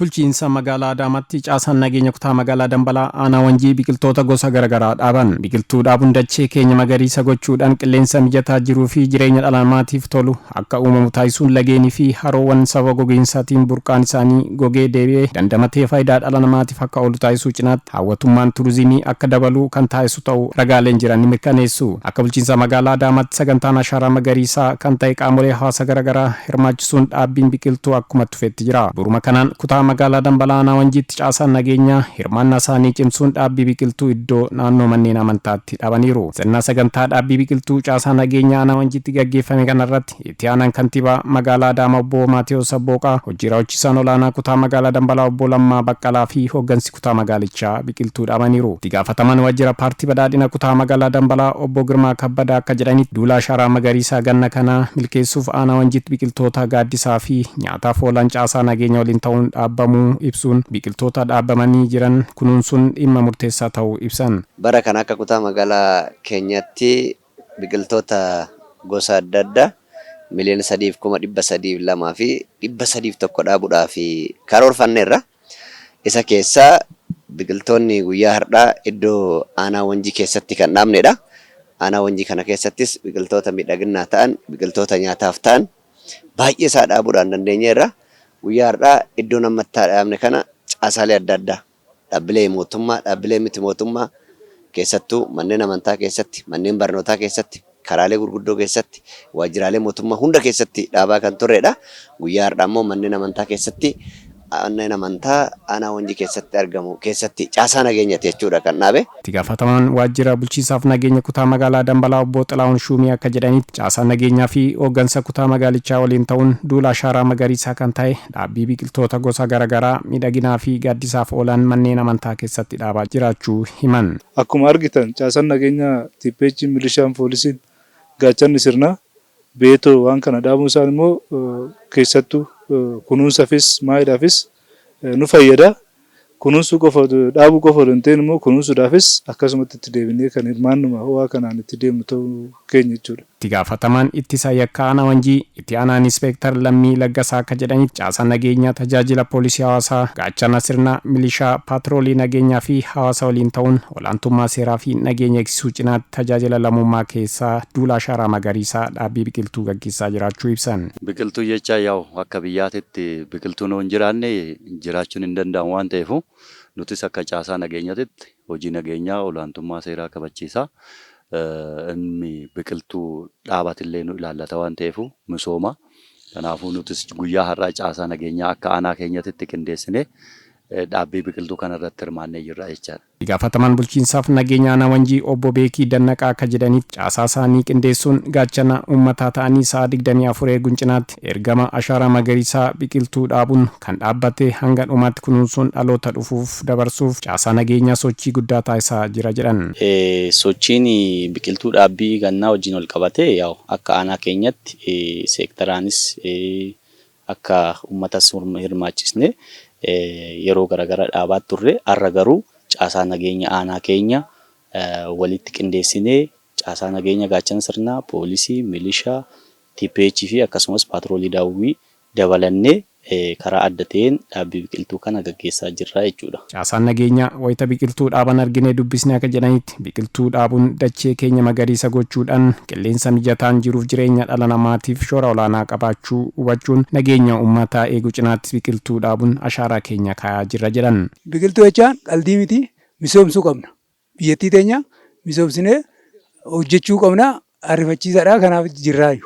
Bulchiinsa magaalaa Adaamaatti caasaan nageenya kutaa magaalaa Dambalaa aanaa Wanjii biqiltoota gosa garaagaraa dhaaban. Biqiltuu dhaabuun dachee keenya magariisa gochuudhaan qilleensa mijataa jiruu fi jireenya dhala namaatiif tolu akka uumamu taasisuun lageenii fi haroowwan sababa gogiinsaatiin burqaan isaanii gogee deebi'ee dandamatee faayidaa dhala namaatiif akka oolu taasisuu cinaatti hawwatummaan turizimii akka dabalu kan taasisu ta'uu ragaaleen jiran ni mirkaneessu. Akka bulchiinsa magaalaa Adaamaatti sagantaan ashaaraa magariisaa kan ta'e qaamolee hawaasa garaagaraa hirmaachisuun dhaabbiin biqiltuu akkuma tufetti jira. Buruma kanaan kutaa magaalaa Dambalaa aanaa Wanjiitti caasaan nageenyaa hirmaannaa isaanii cimsuun dhaabbii biqiltuu iddoo naannoo manneen amantaatti dhaabaniiru. Sirna sagantaa dhaabbii biqiltuu caasaa nageenyaa aanaa Wanjiitti gaggeeffame kanarratti itti aanaan kantiibaa magaalaa Adaamaa obbo Maatewos Abbooqaa, hojii raawwachiisaan olaanaa kutaa magaalaa Dambalaa obbo Lammaa Baqqalaa fi hooggansi kutaa magaalichaa biqiltuu dhaabaniiru. Itti gaafatamaan waajjira paartii badhaadhina kutaa magaalaa Dambalaa obbo Girmaa Kabbadaa akka jedhanitti duula ashaaraa magariisaa ganna kanaa milkeessuuf aanaa Wanjiitti biqiltoota gaaddisaa fi nyaataaf oolan caasaa nageenya waliin ta'uun dhaabbamuu ibsuun biqiltoota dhaabamanii jiran kunuunsuun dhimma murteessaa ta'uu ibsan. Bara kana akka kutaa magaalaa keenyaatti biqiltoota gosa adda addaa 3,302,301 dhaabuudhaaf karoorfanneerra. Isa keessaa biqiltoonni guyyaa har'aa iddoo aanaa Wanjii keessatti kan dhaabnedha. Aanaa Wanjii kana keessattis biqiltoota miidhaginaa ta'an, biqiltoota nyaataaf ta'an baay'ee isaa dhaabuudhaan dandeenyeerra. Guyyaa har'aa iddoo amma itti dhaabne kana caasaalee adda addaa, dhaabbilee mootummaa, dhaabbilee miti mootummaa keessattuu manneen amantaa keessatti, manneen barnootaa keessatti, karaalee gurguddoo keessatti, waajjiraalee mootummaa hunda keessatti dhaabaa kan turredha. Guyyaa har'aa immoo manneen amantaa keessatti manneen amantaa aanaa Wanjii keessatti argamu keessatti caasaa nageenyati jechuudha kan dhaabe. Itti gaafatamaan waajjira bulchiinsaaf nageenya kutaa magaalaa Dambalaa obbo Xilaahun Shuumii akka jedhanitti caasaan nageenyaa fi hooggansa kutaa magaalichaa waliin ta'uun duula ashaaraa magariisaa kan ta'e dhaabbii biqiltoota gosa garaagaraa miidhaginaa fi gaaddisaaf oolan manneen amantaa keessatti dhaabaa jiraachuu himan. Akkuma argitan caasaan nageenyaa TPH, milishaan, poolisiin, gaachanni sirnaa beetoo waan kana dhaabuun isaan immoo keessattuu kunuunsaafis maayidhaafis nu fayyada. Kunuunsuu qofa dhaabuu qofa odoo hin ta'in immoo kunuunsuudhaafis akkasumatti itti deebinee kan hirmaannuma ho'aa kanaan itti deemnu ta'uu keenya jechuudha. Itti gaafatamaan ittisa yakka aanaa Wanjii itti aanaan Inspektar Lammii Laggasaa akka jedhanitti caasaan nageenyaa tajaajila poolisii hawaasaa, gaachana sirnaa, milishaa, paatroolii nageenyaa fi hawaasa waliin ta'uun olaantummaa seeraa fi nageenya eegsisuu cinaatti tajaajila lammummaa keessaa duula ashaaraa magariisaa dhaabbii biqiltuu gaggeessaa jiraachuu ibsan. Biqiltuu jecha yaa'u akka biyyaatitti biqiltuun yoo hin jiraanne jiraachuun hin danda'amu waan ta'eef nutis akka caasaa nageenyaatitti hojii nageenyaa olaantummaa seeraa kabachiisaa inni biqiltuu dhaabatillee nu ilaallata waan ta'eef misooma. Kanaafuu nutis guyyaa har'aa caasaa nageenyaa akka aanaa keenyatitti qindeessinee dhaabbii biqiltuu kanarratti hirmaannee jirra jechaadha. Itti gaafatamaan bulchiinsaaf nageenya aanaa Wanjii obbo Beekii Dannaqaa akka jedhanitti caasaa isaanii qindeessuun gaachana uummataa ta'anii sa'a 24 eeguun cinaatti ergama ashaaraa magariisaa biqiltuu dhaabuun kan dhaabbate hanga dhumaatti kunuunsuun dhaloota dhufuuf dabarsuuf caasaa nageenyaa sochii guddaa taasisaa jira jedhan. Sochiin biqiltuu dhaabbii gannaa wajjin wal qabatee yaa'u akka aanaa keenyatti seektaraanis akka uummatas hirmaachisne yeroo garaagaraa dhaabaa turre. Har'a garuu caasaa nageenya aanaa keenya walitti qindeessinee caasaa nageenya gaachana sirnaa, poolisii, milishaa, TPH fi akkasumas paatroolii daawwii dabalannee karaa adda ta'een dhaabbii biqiltuu kana gaggeessaa jirra jechuudha. Caasaan nageenyaa wayita biqiltuu dhaaban argine dubbisne akka jedhanitti biqiltuu dhaabuun dachee keenya magariisa gochuudhaan qilleensa mijataan jiruuf jireenya dhala namaatiif shoora olaanaa qabaachuu hubachuun nageenya uummataa eeguu cinaatti biqiltuu dhaabuun ashaaraa keenya kaayaa jirra jedhan. Biqiltuu jechaan qaldii miti, misoomsuu qabna. Biyyattii teenya misoomsinee hojjechuu qabna. Ariifachiisaadha. Kanaaf jirraayu.